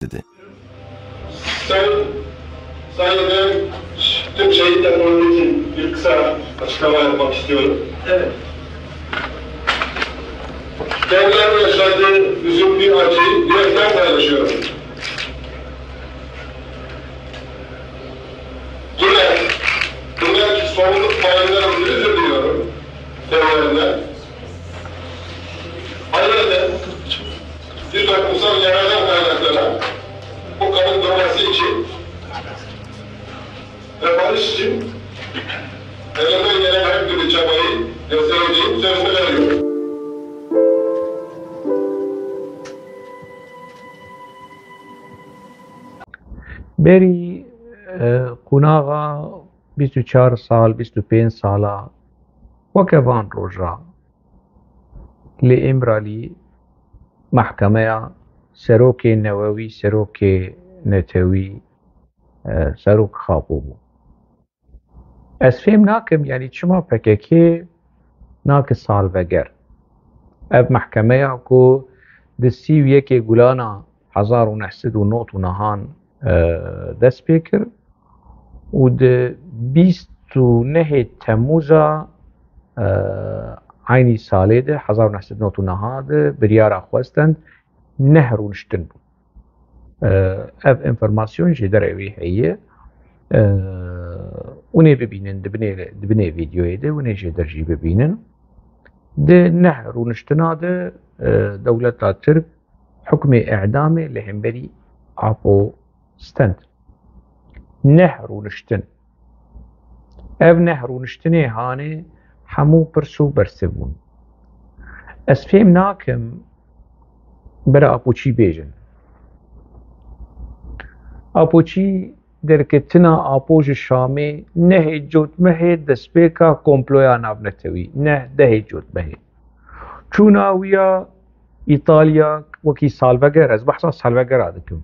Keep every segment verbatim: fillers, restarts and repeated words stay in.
dedi. Sayın, saygıdeğer tüm şehitler için bir kısa açıklama yapmak istiyorum. Evet. Kendilerinin yaşadığı üzüntü, acıyı yürekten paylaşıyorum. Yine bundan sorumluluk payından ötürü özür diliyorum kendilerinden. Ayrıca bir toplumsal yaradan kaynaklanan bu kanın durması için ve barış için elimden gelen her türlü çabayı göstereceğim sözünü veriyorum. Berî e, qonaxa bîst û çar sal, bîst û pênc sala weke van roja li Îmralî mehkemeya serokê newewî, serokê netewî, e, serok Xapo bû. Ez fêm nakim, yanî çima P K K nake salveger. Ev mehkemeya ku di sî û yekê Gulana hezar û neh sed û nod û nehan, e, dest pê kir û di bîst û nehê Temmûza, e, eynî salê de, hezar û neh sed û nod û nehan de biryara xwe stend, neh rûniştin bû. E, ev enformasyon jê derê wî heye. E, hûn ê bibînin, di binê, di binê vîdyoyê de hûn ê jê der jî bibînin. Di neh rûniştina de, e, dewleta Tirk hukmê îdamê li hemberî Apo stend. Neh rûniştin. Ev neh rûniştinê hanê hemû pirs û bersiv bûn. Ez fêm nakim bere Apo çî bêjin. Apo çî derketina Apo ji Şamê nehê cotmehê destpêka komploya navnetewî, neh dehê cotmehê. Çûna wî ya Îtalya wekî salveger, ez behsa salvegera dikim.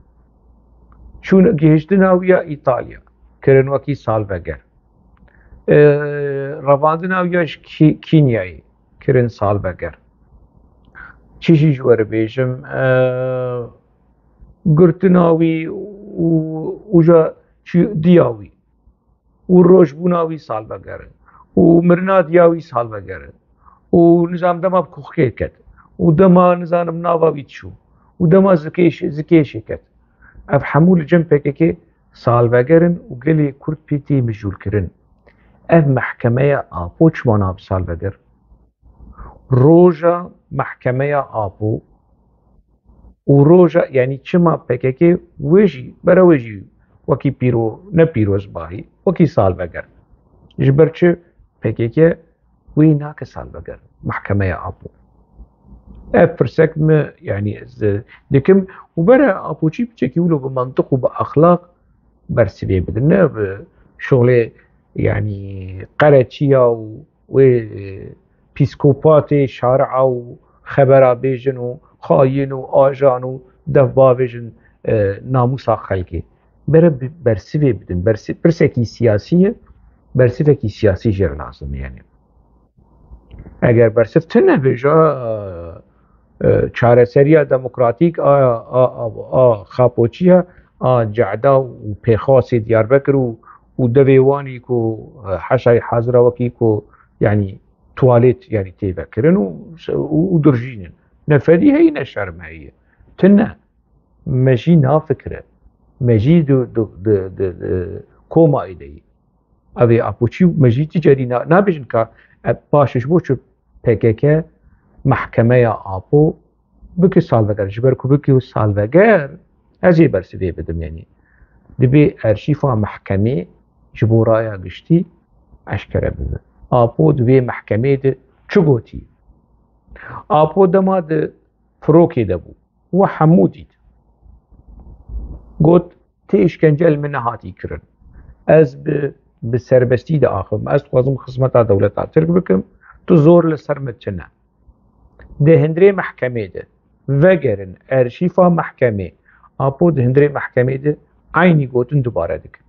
Çûn gihiştina wî ya Îtalya, kirin wekî salveger. E, revandina wî ya ji Kî-, Kînyayê, kirin salveger. Çi jî ji we re bêjim, e, girtina wî û, û ja çi diya wî û rojbûna wî salveger e û mirina diya wî salveger e û nizam dema bi kuxkê ket û dema nizanim nava wî çû û dema zikêş-, zikêşê ket. Ev hemû li cem P K K salveger in û gelê Kurd pê tê mijûlkirin. Ev mehkemeya Apo çima nabe salveger? Roja mehkemeya Apo û roja, yanî çima P K K wê jî, bere wê jî wekî pîro-, ne pîrozbahî, wekî salveger. Ji ber çi P K K wê nake salveger, mehkemeya Apo? Ev pirsek mi, yanî ez dikim û bere Apo çî biçekî wilo bi mantiq û bi exlaq bersivê bidin, ne bi şolê, yanî qereçiya û wê, e, pîskopatê şaria û xebera bêjin û xayîn û ajan û dev bavêjin, e, namûsa xelkê. Bere bi-, bersivê bidin. Bersi-, pirsekî siyasî ye, bersivekî siyasî jê re lazim e, yanî. Eger bersiv tune be, ja, e, çareseriya demokratîk a, a, a, a Xapoçiya, a Cehda û Pêxasê Diyarbekir û, û devê Wanî ku, e, heşayê hazira wekî ku, yanî tuwalet, yanî tê vekirin û, û, û dirjînin. Ne fedî heye, ne şerm heye. Tune. Me jî nafikire. Me jî di, di, di, di, di koma êdeyî. Ev ê Apoçî û me jî ti carî na-, nabêjin ka, e, baş e, ji bo çi P K K mehkemeya Apo bike salveger. Ji ber ku bike salveger, ez ê bersivê bidim, yanî. Divê erşîfa mehkemê ji bo raya giştî eşkere bibe. Apo di vê mehkemê de çi gotî? Apo dema di firokê de bû, we hemû dît. Got, tê îşkence li min nehatî kirin. Ez bi, bi serbestî diaxivim. Ez dixwazim xizmeta dewleta Tirk bikim. Tu zor li ser min tune. Di hundirê mehkemê de vegerin erşîfa mehkemê. Apo di hundirê mehkemê de eynî gotin dubare dikin.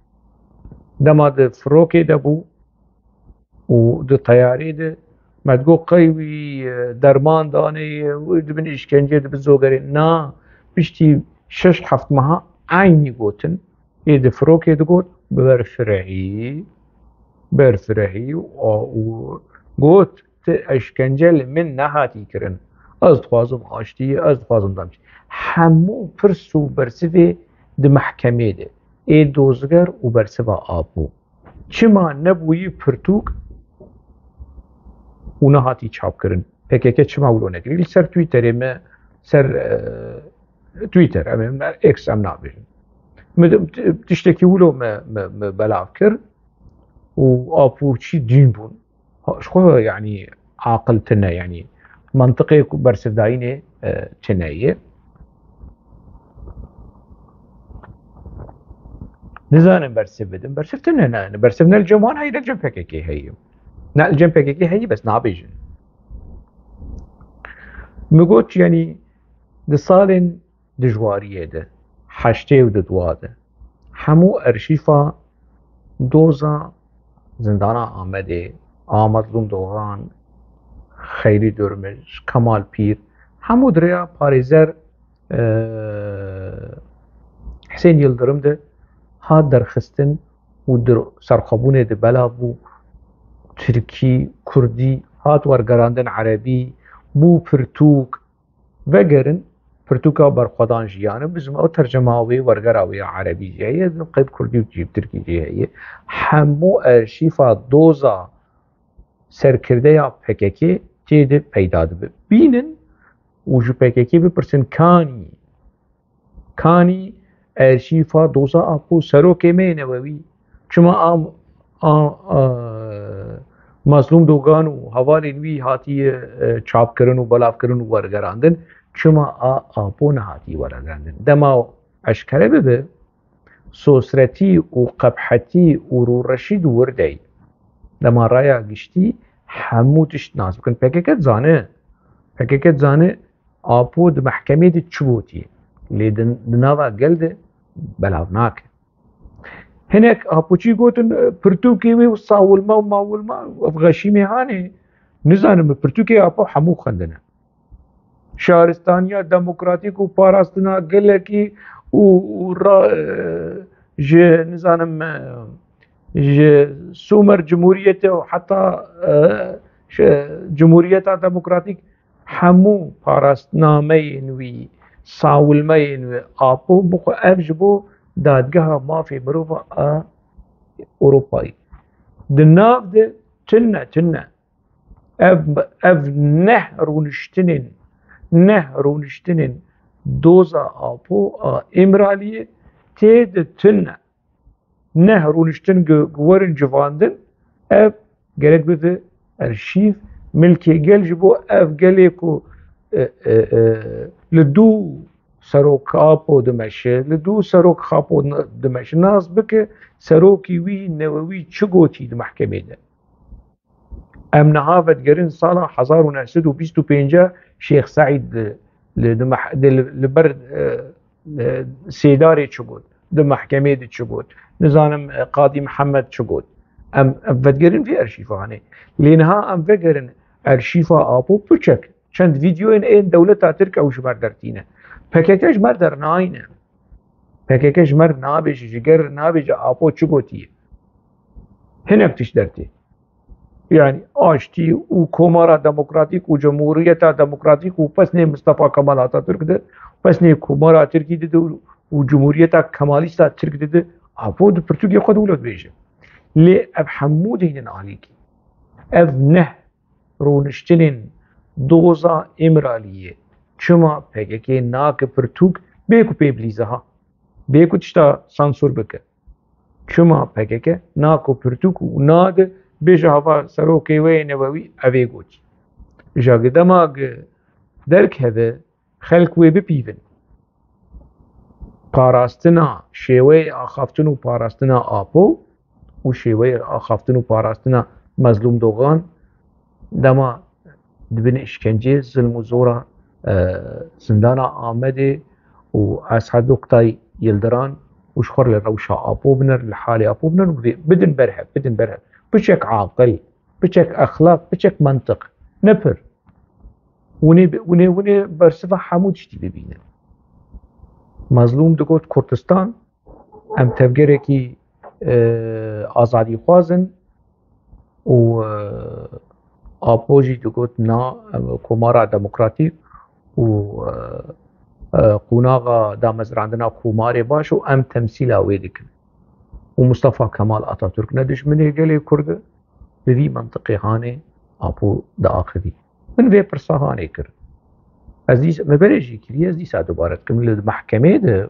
Dema di firokê de bû û di teyarê de me digot qey wî, e, derman danê, wî dibin îşkencê, dibin zogerê. Na, piştî Şeş heft meha eynî gotin, ê di firokê digot, berfirehî, berfirehî û, û got, ti eşkence li min nehatî kirin. Ez dixwazim aştî, ez dixwazim demşî. Hemû pirs û bersivê di mehkemê de, ê dozger û bersiva Apo. Çima nebûyî pirtûk û nehatî çapkirin? P K K çima wilo nekirî? Li ser Twitterê me, ser, e, Twitter, em, em, X em nabêjin. Min, tiştekî wilo me, me, me belav kir û Apo çî dîn bûn. Ha, ji xwe, yanî, aqil tune, yanî, mantiqê ku bersivdayînê, e, tune ye. Nizanin bersiv bidin. Bersiv tune ne. Bersiv ne li cem wan heye, ne li cem P K K heye. Ne li cem P K K heye, bes nabêjin. Min got, yanî, di salên dijwariyê de, heştê û du de, hemû erşîfa doza zindana Amedê, a Mazlûm Dogan, Xeyrî Durmuş, Kemal Pîr, hemû di rêya parêzer, e, Hisên Yildirim de hat derxistin û di serxwebûnê de belav bû, tirkî, kurdî, hat wergerandin, erebî, bû pirtûk, vegerin, pirtûka Berxwedan Jiyan, bizim ew tercema wê, wergera wê ya erebî jî heye, qey bi kurdî û jî bi tirkî jî heye. Hemû erşîfa doza serkirdeya P K K tê de peyda dibe. Bînin û ji P K K bipirsin, kanî, kanî erşîfa doza Apo, serokê me yê newewî, çima a, a, a, Mazlûm Dogan û hevalên wî hatiye, e, çapkirin û belavkirin û wergerandin, çima a Apo nehatî wergerandin? Dema eşkere bibe, sosretî û qebhetî û rûreşî di wir de ye. Dema raya giştî hemû tişt nas bikin. P K K dizane, P K K dizane Apo di mehkemê de çi gotiye. Lê di, di nava gel de belav nake. Hinek Apoçî gotin, pirtûkê wê û sawilma û mawilma, ev xeşîmê hanê, nizanim, pirtûkê Apo hemû xwendine. Şaristaniya demokratîk û parastina gelekî û, û ra-, e, ji, nizanim, e, ji Sûmer Cumhuriyetê û heta, e, ji Cumhuriyeta Demokratîk hemû parastnameyên wî, sawilmeyên wî, Apo bixwe ev ji bo Dadgeha Mafê Mirova a Ewropayê. Di nav de tune tune. Ev, ev neh rûniştinên, neh rûniştinên doza Apo a Îmraliyê tê de tune. Neh rûniştin gi, gi werin civandin, ev gerek bibe erşîv, milkê gel ji bo ev gelê ku, e, e, e, li dû serok Apo dimeşe, li dû serok Xapo n-, dimeşe, nas bike serokî wî newewî çi gotî di mehkemê de. Em niha vedigerin sala hezar û neh sed û bîst û pênc Şêx Seîd li, li, di meh-, di, li, li ber, e, e, Sêdarê çi got, di mehkemê de çi got, nizanim, e, Qadî Mihemed çi got. Em, em vedigerin vî erşîfanê. Lê niha em vegerin erşîfa Apo piçek. Çend vîdeoyên ên dewleta Tirk ew ji me dertîne. P K K ji me dernayne. P K K ji me nabêje, ji ger nabêje Apo çi gotiye. Hinek tişt dertê. Yanî aştî û Komara Demokratîk û Cumhuriyeta Demokratîk û pesnê Mustafa Kemal Atatürk de, pesnê Komara Tirkî de, de û Cumhuriyeta Kemalîsta Tirk de, de, Apo di pirtûkê xwe de wilo dibêje. Lê ev hemû deynin alîkî. Ev neh rûniştinên doza Îmraliyê çima P K K nake pirtûk bê ku pê bilîze ha? Bê ku tişta sansûr bike. Çima P K K nako pirtûk û nade bêje hava serokê wê yê newewî evê gotî? Îja gi dema gi derkeve xelk wê bipîvin. Parastina, şêweyê axaftin û parastina Apo û şêweyê axaftin û parastina Mezlûm Dogan dema dibin îşkenceyê, zilm û zora, e, zindana Amedê û Esad Oktay Yildiran û ji xwe re li rewşa Apo biner, li halê Apo biner û vê bidin berhev, bidin berhev. Piçek aqil, piçek exlaq, piçek mentiq. Ne pir. Hûnê, hûnê, hûnê bersiva hemû tiştî bibînin. Mezlûm digot Kurdistan, em tevgerekî e, azadîxwaz in û e, Apo jî digot na, em komara demokratîk û e, e, qonaxa damezrandina komarê baş û em temsîla wê dikin. Û Mustafa Kemal Atatürk ne dijminê gelê Kurd e, bi vî mentiqê hanê Apo diaxivî. Min vê pirsa hanê kir. Ez dîs, me berê jî kiriye, ez dîsa dubare dikim. Li mehkemê de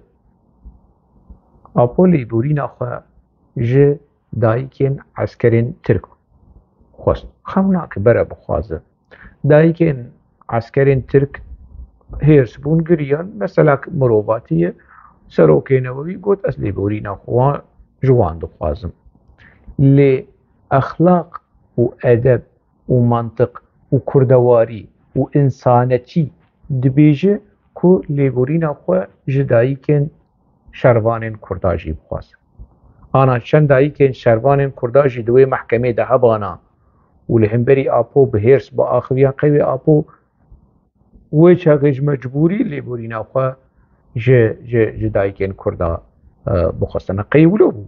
Apo lêborîna xwe ji dayikên eskerên Tirk xwest. Xem nake bere bixwaze. Dayikên eskerên Tirk hêrs bûn, giriyan. Mesela mirovatî ye. Serokê Newewî got, ez lêborîna xwe ji wan dixwazim. Lê exlaq û edeb û mantiq û kurdewarî û însanetî dibêje ku lêborîna xwe ji dayikên şervanên Kurda jî bixwaze. Ana çend dayikên şervanên Kurda jî di wê mehkemê de hebana û li hemberî Apo bi hêrs biaxiviyan, qey wê Apo wê çaxê ji mecbûrî lêborîna xwe ji, ji, ji dayikên Kurda, e, bixwestine. Qey wilo bû?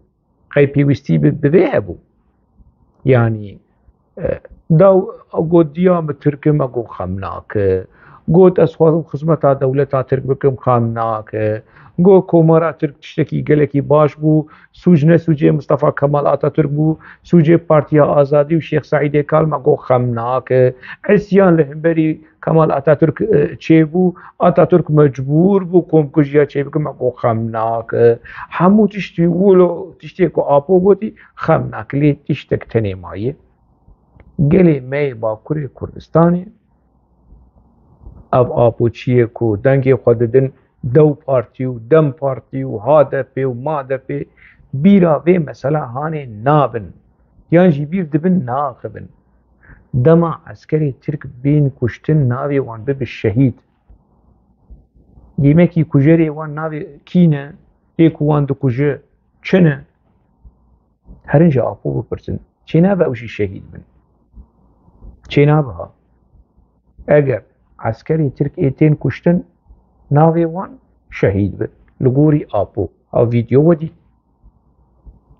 Qey pêwîstî bi, bi vê hebû? Yanî, e, daw, got, diya min Tirk e, me got xem nake. Got, ez xwazim xizmeta dewleta Tirk bikim, xem nake. Got, komara Tirk tiştekî gelekî baş bû, sûc ne sûcê Mustafa Kemal Atatürk bû, sûcê Partiya Azadî û Şêx Seîdê Kal, me got xem nake. Îsyan li hemberî Kemal Atatürk, e, çêbû, Atatürk mecbûr bû komkujiya çêbike, me got xem nake. Hemû tiştî wilo, tiştê ku Apo gotî, xem nake. Lê tiştek tenê maye. Gelê me yê Bakurê Kurdistanê, ev Apo çi ye ku dengê xwe didin DEW Partî û DEM Partî û H D P û M A D P, bîra vê mesela hanê nabin. Yan jî bîr dibin naxivin. Dema eskerê Tirk bên kuştin, navê wan bibe şehîd. Dîmekî kujerê wan navê kî ne? Ê ku wan dikuje çi ne? Herin ji Apo bipirsin. Çênabe ew jî şehîd bin? Çênabe ha. Eger eskerê Tirk ê tên kuştin, navê wan şehîd bi. Li gorî Apo. Ha, vîdeo we dît.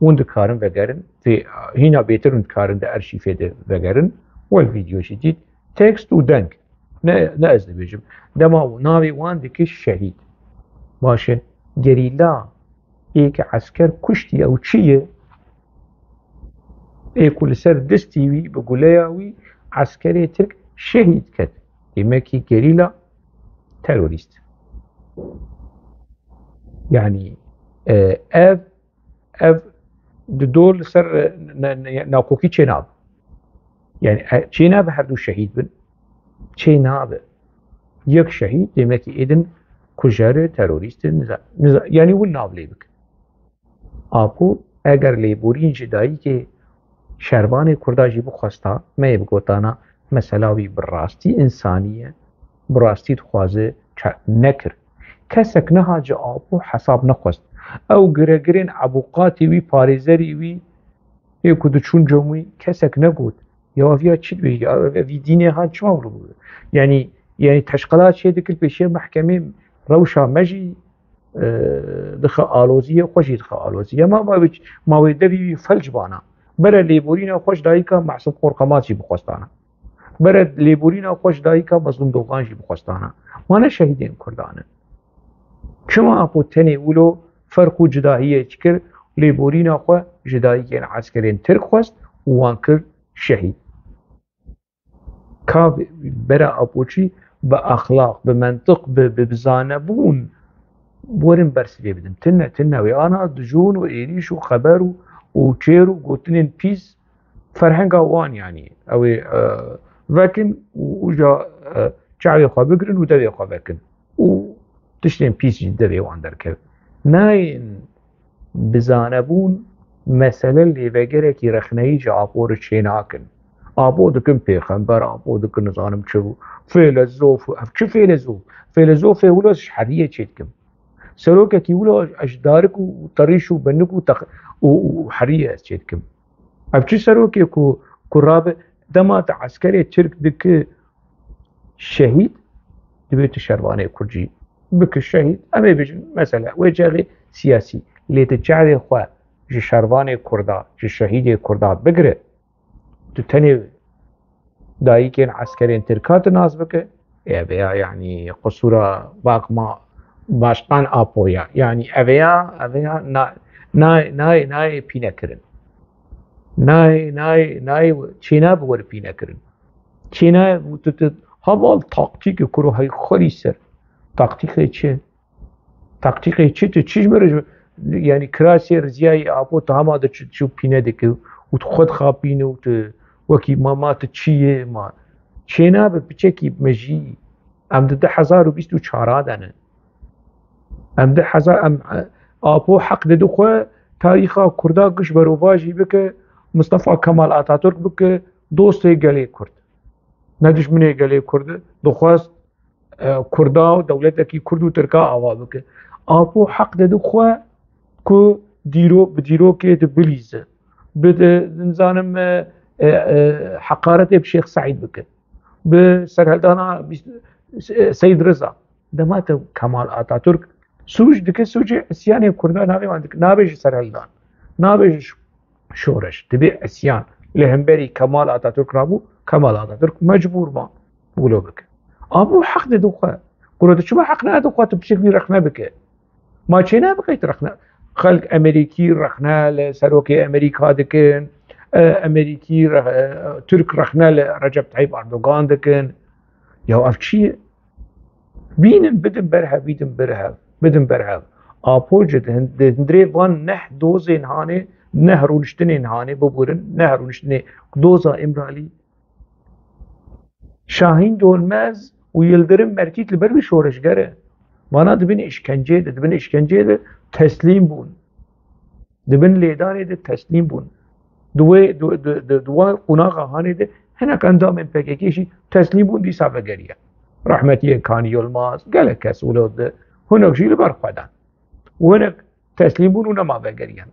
Hûn dikarin vegerin, vê, hîna bêtir hûn dikarin di arşîfê de vegerin, wel vîdeo jî dît, tekst û deng. Ne, ne ez dibêjim. Dema navê wan dike şehîd. Baş e, gerîla ê ke esker kuştî ew çi ye? Ê ku li ser distî wî, bi guleya wî, eskerê Tirk şehîd ket. Demekî gerîla terorîst. Yanî, e, ev, ev di dor li ser, e, ne, ne, nakokî çênabe. Yanî, e, çênabe her du şehîd bin. Çênabe. Yek şehîd, demekî êdin kujer e, terorîst e, niza-, niza-, yanî win nav lê bike. Apo, eger lêborîn ji dayikê şervanê Kurda jî bixwesta, me yê bigotana, mesela wî bi rastî însanî ye, bi rastî dixwaze ça-, nekir. Kesek niha ji Apo hesab nexwest. Ew giregirên ebûqatê wî, parêzerê wî, ê ku diçûn cem wî, kesek negot, ya ev ya çi dibêjî, ya ev, ev dînê han çima wilo bû? Yanî, yanî teşqela çê dikir pêşiya mehkemê, rewşa me jî, e, dixe aloziyê, xwe jî dixe aloziyê. Ma, ma wê, ma wê devî wî felc bana. Bere lêborîna xwe ji dayika Masum Korkmaz jî bixwestana. Bere lêborîna xwe ji dayika Mazlûm Dogan jî bixwestana. Ma ne şehîdên Kurdan in. Çima Apo tenê wilo ferq û cudahiyê çi kir, lêborîna xwe ji dayikên eskerên Tirk xwest û wan kir şehîd? Ka bera Apo çi bi exlaq, bi mentiq, bi, bi, bi zanebûn werin bersivê bidin. Tune, tune wê ana dijûn û êrîş û xeber û, û çêr û gotinên pîs ferhenga wan, yanî ew ê, e, vekin û uca, e, çavê xwe bigirin û devê xwe vekin û tiştên pîs jî devê wan derkevin. Nayên bi zanebûn mesele lêvegerekî rexneyî ji Apo re çênakin. Apo dikin pêxember, Apo dikin nizanim çi bû. Fêlezof, ev çi fêlezof? Fêlezofê wilo ji heriyê çêdikim. Serokekî wilo ez ji darik û terîş û benik û tex-, û, û heriyê ez çêdikim. Ev çi serokê ku, ku rabe dema te eskerê Tirk dike şehîd, divê tu şervanê Kurd jî bike şehîd, em ê bêjin, mesela, wê çaxê siyasî, lê tu çavê xwe ji şervanê Kurda, ji şehîdê Kurda bigire, tu tenê dayikên eskerên Tirka tu nas bike, ev ya, yanî, qisûra Bakma Başkan Apo ya. Yanî, ev ya, ev ya, na-, nayê, nayê, nayê pîne kirin. Nayê, nayê, nayê, çênabe were pîne kirin. Çênabe, tu, tu, heval taktîkê kuro hey xwelî ser. Taktîkê çi? Taktîkê çi? Tu çi ji min re, yanî, kirasê riziyayê Apo tu hema de çi, çi pîne dike û tu xwe dixapîne û tu wekî mama tu çi yê ma? Çênabe piçekî mejî. Em di du hezar û bîst û çar de ne. Em di hezar, em, Apo heq dide xwe tarîxa Kurda giş berovajî bike, Mustafa Kemal Atatürk bike, dostê gelê Kurd. Ne dijminê gelê Kurd, dixwest, e, Kurda û dewletekî Kurd û Tirka ava bike. Apo heq dide xwe ku dîro-, bi dîrokê de bilîze. Bi, e, nizanim, e, e, e, heqaretê bi Şêx Seîd bike. Bi serhildana bîst, e, Seîd Riza. Dema te Kemal Atatürk sûc dike, sûcê îsyanê Kurda navê wan dike. Nabêje serhildan. Nabêje ş-, şoreş. Dibê îsyan. Li hemberî Kemal Atatürk rabû, Kemal Atatürk mecbûr ma wilo bike. Apo heq dide xwe. Kuro tu çima heq nede xwe tu piçek wî rexne bike? Ma çênabe qey tu rexne? Xelk Amerîkî rexne li serokê Amerîka dikin, e, Amerîkî re-, e, Tirk rexne li Recep Tayyip Erdogan dikin. Ya ev çi ye? Bînin, bidin berhev, bîdin berhev, bidin berhev. Apo jî di hin-, di hundirê van neh dozên hanê, neh rûniştinên hanê, biburin, neh rûniştinê doza Îmralî, Şahîn Donmez û Yildirim Merkît li ber wî şoreşger e. Vana di bin îşkenceyê de, di bin îşkenceyê de teslîm bûn. Di bin lêdanê de teslîm bûn. Di wê, di, di, di, di wan qonaxa hanê de hinek endamên P K K jî teslîm bûn, dîsa vegeriye. Rehmetiyê Kanî Yilmaz, gelek kes wilo di, hinek jî li ber xwe dan. Û hinek teslîm bûn û nema vegeriyan.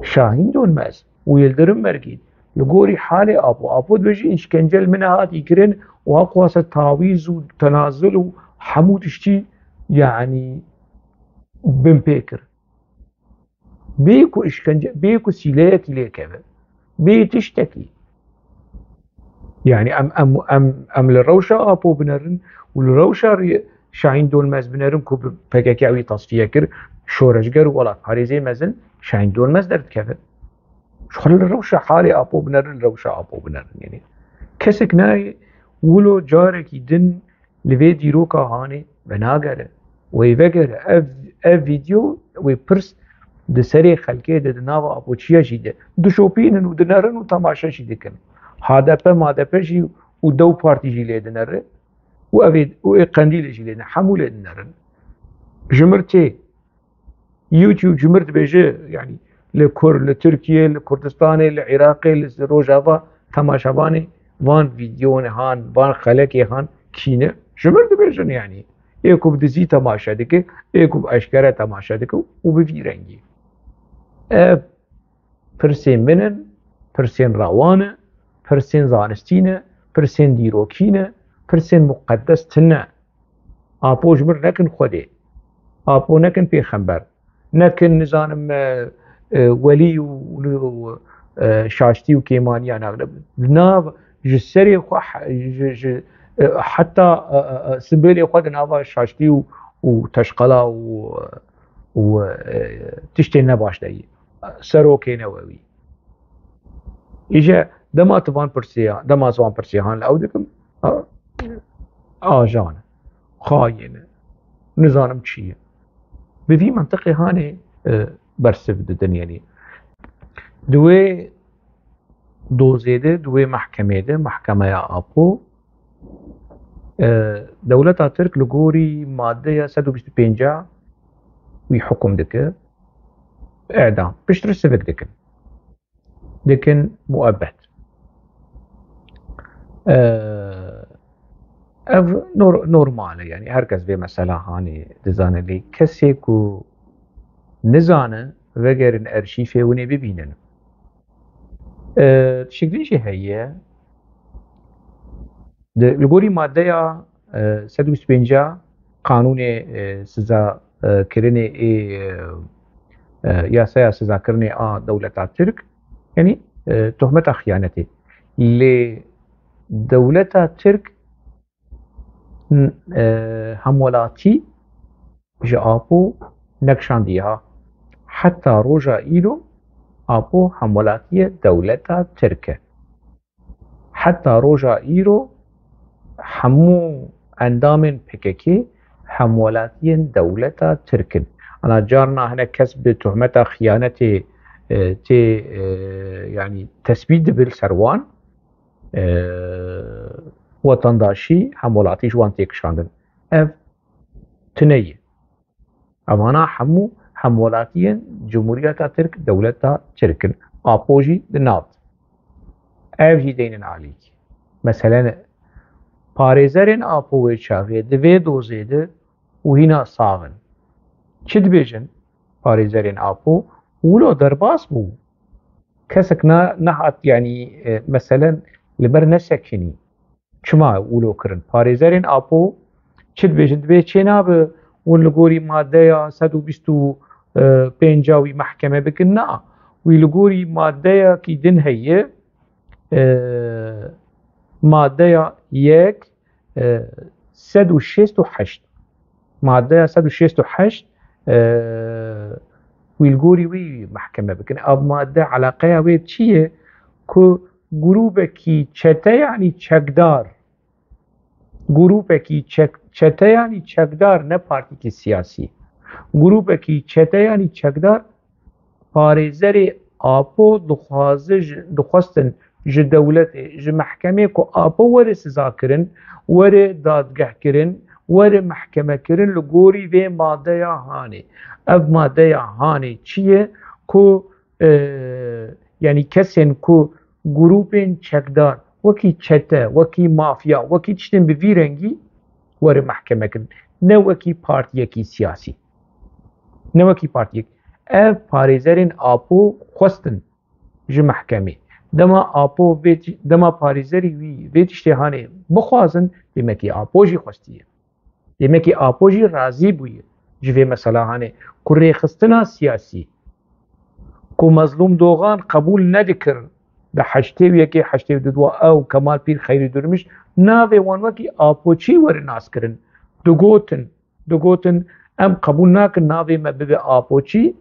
Şahîn Donmez û Yildirim Mergît li gorî halê Apo, Apo dibêje, îşkence li min hatî kirin û Apo dixwaze tawîz û tenazul û hemû tiştî, yanî, binpê kir. Bê ku îşkence, bê ku sîleyekî lê keve, bê tiştekî. Yani em, em, em, em li rewşa Apo binerin û li rewşa rê-, Şahîn Donmez binerin ku bi P K K wî tasfiye kir, şoreşger û welatparêzê mezin Şahîn Donmez derdikeve. Ji xwe li rewşa halê Apo binerin, li rewşa Apo binerin. Yani kesek nayê wilo carekî din li vê dîroka hanê venagere. Wê vegere. Ev, ev vîdeo wê pirs di serê xelkê de, di nava Apoçiya jî de dişopînin û dinerin û temaşe jî dikin. H D P, M D P jî û DEM Partî jî lê dinere û ev ê, û ê Qendîlê jî lê dinere. Hemû lê dinerin. Ji mir tê. YouTube ji mir dibêje, yani, li Kur, li Tirkiye, li Kurdistanê, li Iraqê, li Rojava, temaşevanê van vîdeoyê han, van xelekê han kî ne? Ji mir dibêjin, yani. Ê ku bi dizî temaşe dike, ê ku bi eşkere temaşe dike û bi vî rengî. Ev pirsên min in, pirsên rewan e, pirsên zanistî ne, pirsên dîrokî ne, pirsên muqedes tune. Apo ji mir nekin Xwedê. Apo nekin pêxember. Nekin, nizanim, e, e, welî û, û, e, şaştî û kêmaniya nakin. Nav ji serê xwe he-, ji, ji, e, heta, e, e, e, simbêlê xwe di nava şaştî û, û teşqela û, û, e, tiştên nebaş de yî. Serokê newewî. Îje dema tu van pirsê, dema ez van pirsê han li ew dikim, a, ajan e, xayîn e, nizanim çi ye. Bi vî mentiqê hanê, e, bersiv didin, yanî. Di wê dozê de, di wê mehkemê de, mehkemeya Apo, e, dewleta Tirk li gorî maddeya sed û bîst û pênc wî hukum dike, îdam. Piştre sivik dikin. Dikin muebbet. Ee, ev nor-, normal e, yani her kes vê mesela hanê dizane, lê kesê ku nizane, vegerin erşîfê hûn ê bibînin. Ee, tiştek din jî heye, di, li gorî maddeya e, sed û bîst û pênc qanûnê, e, siza, e, kirinê ê, e, e, yasaya sizakirinê a dewleta Tirk, yanî, e, tohmeta xiyanetê. Lê dewleta Tirk n-, e, hemwelatî ji Apo nekişandiye ha. Heta roja îro Apo hemwelatiyê dewleta Tirk e. Heta roja îro hemû endamên P K K hemwelatiyên dewleta Tirk in. Ana carna hinek kes bi tohmeta xiyanetê, e, tê, e, yanî tesbît dibin ser wan, e, wetandaşî, hemwelatî ji wan tê kişandin. Ev tune ye. Evana hemû hemwelatiyên Cumhuriyeta Tirk, dewleta Tirk in. Apo jî di nav de. Ev jî deynin alîkî. Meselen, parêzerên Apo wê çaxê di vê dozê de û hîna sax in. Çi dibêjin parêzerên Apo? Wilo derbas bû. Kesek na-, nehat, yanî, e, meselen, li ber nesekinî. Çima wilo kirin? Parêzerên Apo çi dibêjin? Dibê çênabe hûn li gorî madeya sed û bîst û pênc wî mehkeme bikin. Na, wî li gorî madeyekî din heye, e, madeya yek, e, sed û şêst û heşt. Madeya sed û şêst û heşt, e, wî li gorî wî mehkeme bikin. Ev made eleqeya wê çi ye? Ku grûbekî çete, yanî çekdar, grûbekî çek-, çete, yanî çekdar, ne partîkî siyasî, grûbekî çete, yanî çekdar, parêzerê Apo dixwaze ji, dixwestin ji dewletê, ji mehkemê ku Apo were siza kirin, were dadgeh kirin, were mehkeme kirin li gorî vê madeya hanê. Ev madeya hanê çi ye? Ku, e, yanî kesên ku grûpên çekdar, wekî çete, wekî mafya, wekî tiştên bi vî rengî were mehkeme kirin. Ne wekî partiyekî siyasî. Ne wekî partiyek. Ev parêzerên Apo xwestin ji mehkemê. Dema Apo vê ti-, dema parêzerî wî vê tiştê hanê bixwazin, demekî Apo jî xwestiye. Demekî Apo jî razî bûye ji vê mesela hanê. Ku rêxistina siyasî, ku Mezlûm Dogan qebûl nedikir di heştê û yekê, heştê û du de ew, Kemal Pîr, Xeyrî Durmiş, navê wan wekî Apoçî were naskirin. Digotin, digotin, em qebûl nakin navê me bibe Apoçî,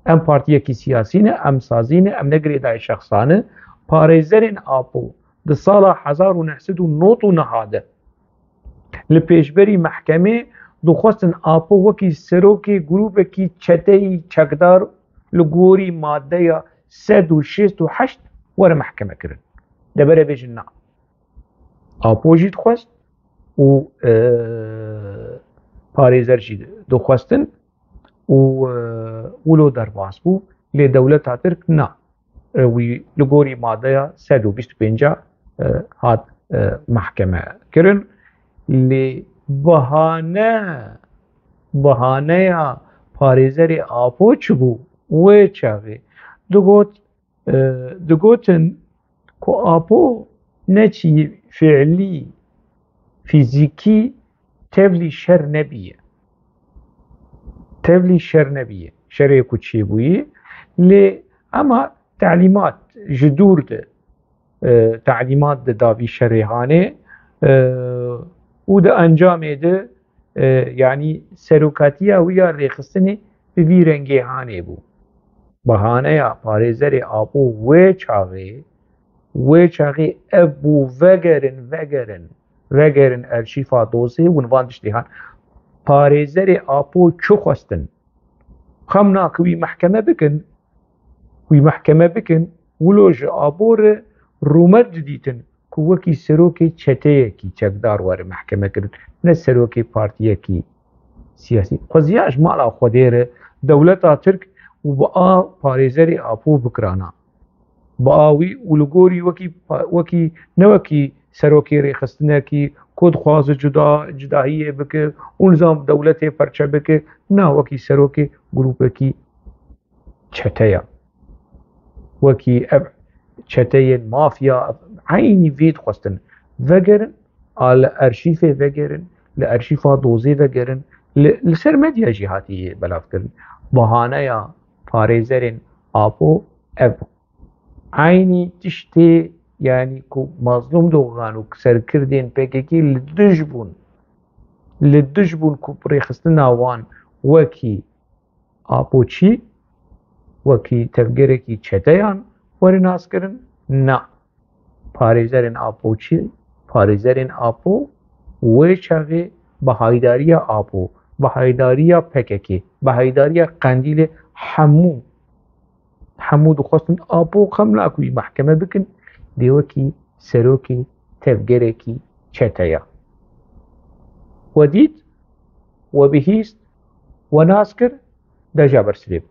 em partiyekî siyasî ne, em sazî ne, em ne girêdayî şexsan e. Parêzerên Apo di sala hezar û neh sed û nod û neh de li pêşberî mehkemê dixwestin Apo wekî serokê grûbekî çeteyî çekdar li gorî madeya sed û şêst û heşt were mehkeme kirin. Deverê bêjin na. Apo jî dixwest û, e, parêzer jî dixwestin û, e, wilo derbas bû. Lê dewleta Tirk na. E, wî li gorî madeya sed û bîst û pênc, e, hat, e, mehkeme kirin. Lê bahane, bahaneya parêzerê Apo çi bû? Wê çaxê digot, e, digotin ku Apo neçî fiilî, fîzîkî tevlî şer nebiye. Tevlî şer nebiye. Şerê ku çêbûyî, lê ema telîmat ji dûr de, e, telîmat dida vî şerê hanê, e, û di encamê de, e, yanî serokatiya wî ya rêxistinê bi vî rengê hanê bû. Bahaneya parêzerê Apo wê çaxê, wê çaxê ev bû: vegerin, vegerin, vegerin erşîfa dozê hûn van tiştê han. Parêzerê Apo çi xwestin? Xem na ku wî mehkeme bikin, wî mehkeme bikin, wilo ji Apo re rûmet didîtin ku wekî serokê çeteyekî çekdar were mehkeme kirin, ne serokê partiyekî siyasî. Xweziya ji mala Xwedê re dewleta Tirk û bi a parêzerê Apo bikirana. Bi a wî û li gorî wekî pa-, wekî, ne wekî serokê rêxistinekî ku dixwaze cuda, cudahiyê bike û nizam dewletê perçe bike, na, wekî serokê grûpekî çeteya. Wekî ev çeteyên mafya, eynî vê dixwestin. Vegerin, a li erşîfê vegerin, li arşîfa dozê vegerin, li, li ser medya jî hatiye belavkirin. Bahaneya parêzerên Apo ev bû. Eynî tiştê, yanî ku Mazlûm Dogan û serkirdên P K K li dij bûn, li dij bûn ku rêxistina wan wekî Apoçî, wekî tevgerekî çeteyan were naskirin? Na. Parêzerên Apoçî, parêzerên Apo wê çaxê bi haydariya Apo, bi haydariya P K K, bi haydariya Qendîlê hemû, hemû dixwestin Apo xem naku wî mehkeme bikin, dê wekî serokê tevgerekî çeteya. We dît, we bihîst, we nas kir, deja bersivê bidin.